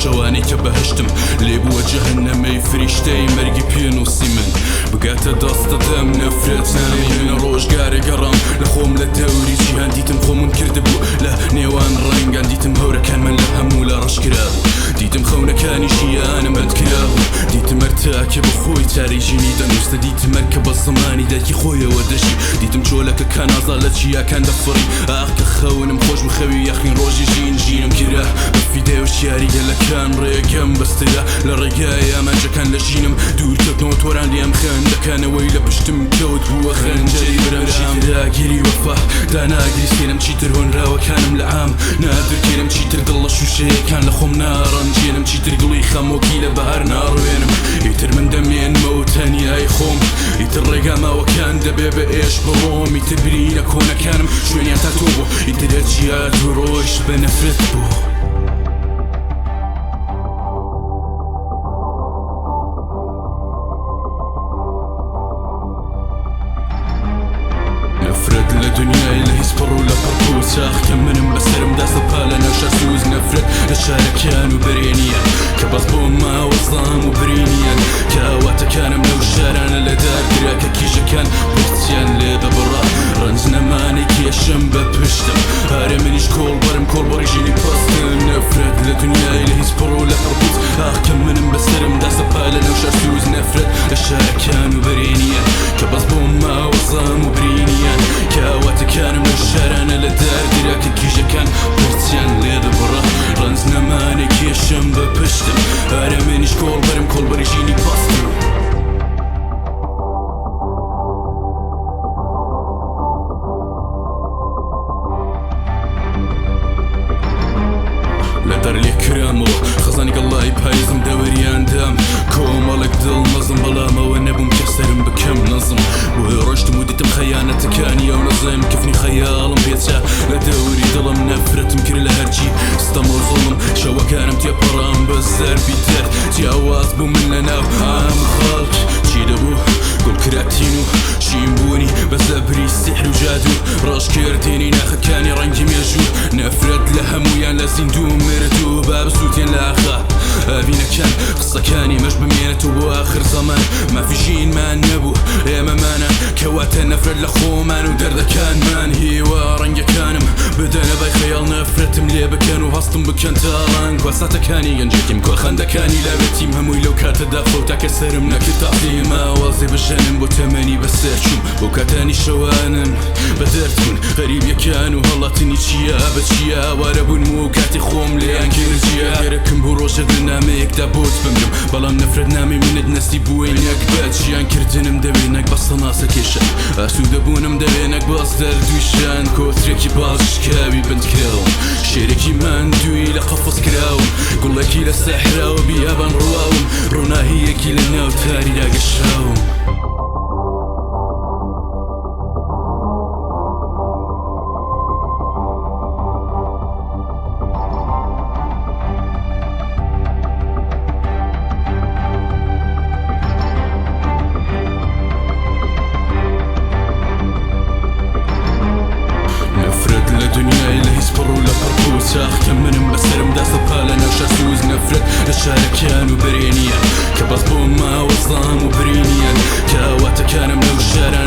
شەوانەی کە بەهەشتم لێ بووە جەهەنەمەی فریشتەی مەرگی پێنووسی من بگاتە دەستە دەم نەفرەت نامی من. ڕۆژگارێ گەڕام لە خۆم لە دەوری جیهان، دیتم خۆمم کردبوو لە نێوان ڕەنگان، دیتم هەورەکانمان لە هەموو لا ڕەش کرابوو، دیتم خەونەکانی ژیانم بەند کرابوو، دیتم هەر تاکێ بە خۆی چارەی ژینی دەنووستە، دیتم هەر کە بە زمانی دایکی خۆیەوە دەژی، دیتم چۆلەکەکان ئازا لە چیاکان دەفڕی. ئاخ کە خەونم خۆش بوو خەوی یاخین ڕۆژی ژین، ژینم کرا بە فیدای هۆشیاری گەلەکان، ڕێگەم بەسترا لە ڕێگای ئامانجەکان، لە ژینم دوور کەوتنەوە تۆران لێم خەندەکانەوەی لە پشتم کەوت بووە خەنجەری برام. چیتر ئاگری وەفا داناگریسێنم، چیتر هۆنراوەکانم لە عام نادرکێنم، چیتر دڵ لە شووشەیەکان لە خۆم ناڕەنجێنم، چیتر گوڵی خەمۆکی لە بەهار ناڕوێنم. ئیتر من دەمێنمەوە تەنیای خۆم، ئیتر ڕێگا ماوەکان دەبێ بە ئێش بڕۆم، ئیتر برینە کۆنەکانم شوێنیان تا تۆ بوو، ئیتر هەرچی هات و ڕۆیشت بە نەفرەت بوو. نەفرەت لە دنیای لە هیچ پڕ و لە پڕ پوچاخ کە منم بەسەرمدا سەپا لە ناو شار سوز. نەفرەت لە شارەکان و بەرێنیان کە بەس بۆ ماوە زام و برینیان، کە ئاواتەکانم لەو شارانە لە دار درا، کە کیژەکان پرچیان لێ دەبڕا. ڕەنج نەمانەی کێشم بە پشتم، ئارێ منیش کۆڵبەرم، کۆڵبەڕی ژینی پەستم. نەفرەت لە دنیای لە هیچ پڕ و لە پڕ پوچ، ئاخ کە منم بەسەرمدا سەپا لە ناو شار سوز. نەفرەت لە شارەکان و بەرێنیان کە بەس بۆ ماوە زام و برینیان، کە ئاواتەکانم لەو شارانە لە دار درا، کە کیژەکان پرچیان لێ دەبڕا. ڕەنج نەمانێ کێشم بە پشتم، ئارێ منیش کۆڵبەرم، کۆڵبەری ژینی پەستم. لە دەر لێ کرامەوە خەزانی گەڵای پایزم دەوریان دام، کۆمەڵێک دڵ نەزم، بەڵامەوە نەبووم کە سەرم بکەم نەزم. بۆیە ڕۆشتم و دیتم خەیانەتەکانی ئەو نەزم، کفنی خەیاڵم پێچا لە دەوری دڵم. نەفرەتم کرد لە هەرچی ستەم و زوڵم، شەوەکانم تێپەڕام بە زەربی دەرد. جیاواز بوو من لە ناو عام خەڵک، چی دەبوو گوڵ کراتین و شین بوونی بە زەبری سیحر و جادوو، ڕەشکردنی ناخەکانی ڕەنگی مێژوو. نەفرەت لە هەموویان لە زیندوو مردوو، با بسووتێن لە ئاخا ئەڤینەکان، قسەکانی مەش بمێنێتەوە بۆ ئاخر زەمان. مافی ژینمان نەبوو ئێمەمانە، کەواتە نەفرەت لە خۆمان و دەردەکانمان. هیوا ڕەنگەکانم بدەنە بای خەیاڵ، نەفرەتم لێ بکەن و هەستم بکەن تاڵان. کوا ساتەکانی گەنجێتیم، کوا خەندەکانی لاوێتیم، هەمووی لەو کاتەدا فەوتا کە سەرم نەکرد تەعزیم. ئاوازێ بژەنم بۆ تەمەنی بەسەر چووم، بۆ کاتانی شەوانم بە دەرچوون، غەریبیەکان و هەڵاتنی چیا بە چیا ئاوارە بوونم و کاتی خۆم لێیان کرد جیا. گەرەکم بوو ڕۆژێک لە نامەیەکدا بۆت بمرم، بەڵام نەفرەت نامەی منت نەسیب بووی نەک بە. ژیان کردنم دەوێ نەک بە سەناسە کێشە، ئاسوودە بوونم دەوێ نەک باز دەردوویشان. کۆترێکی باز شکاوی بند کراوم، شێرێکی ماندووی لە قەفەس کراوم، گوڵێکی لە سەحراوە بیابان ڕواوم، ڕووناهییەکی لە ناو تاریدا گەشاوم. نەفرەت لە دنیای لە هیچ پڕ و لە پڕ پوچاخ کە منم بەسەرمدا سەپا لە ناو شار سوز. نەفرەت لە شارەکان و بەرێنیان کە بەس بۆ ماوە زام و برینیان، کە ئاواتەکانم لەو شارانە